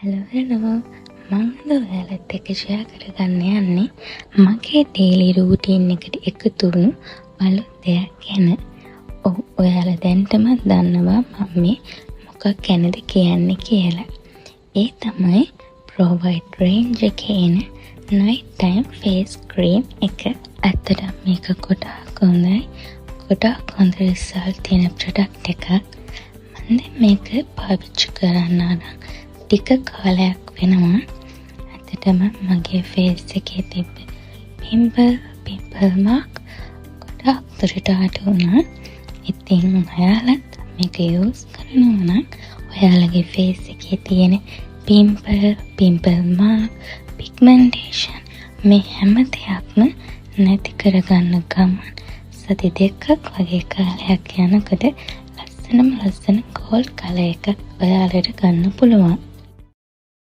Hello hello, මං අද ඔයාලත් එක්ක ෂෙයා කරගන්න යන්නේ මගේ ඩේලි රූටීන් එකට එකතු වුණු අලුත් දෙයක් ගැන. ඔව්, ඔයාලා දැනටමත් දන්නවා මම මේ මොකක් ගැනද කියන්නේ කියලා. ඒ තමයි ප්‍රෝවයිට් රේන්ජ් එකේ එන නයිට් ටයිම් ෆේස් ක්‍රීම් එක. ඇත්තටම මේක ගොඩාක් හොඳයි. ගොඩාක් හොඳ රිසල්ට් තියෙන ප්‍රොඩක්ට් එකක්. මං දැන් මේක පාවිච්චි කරන්න අරන් ටික කාලයක් වෙනවා. ඇත්තටම මගේ ෆේස් එකේ තිබ්බ පිම්පල්, පිම්පල් මාක් ගොඩාක් දුරට අඩු වුණා. ඉතින් ඔයාලත් මේක යූස් කරනවා නම් ඔයාලගේ ෆේස් එකේ තියෙන පිම්පල්, පිම්පල් මාක්, පිග්මන්ටේෂන් මේ හැම දෙයක්ම නැති කරගන්න ගමන් සති 2ක් වගේ කාලයක් යනකොට ලස්සනම ලස්සන ගෝල්ඩ් කලර් එකක් ඔයාලට ගන්න පුළුවන්.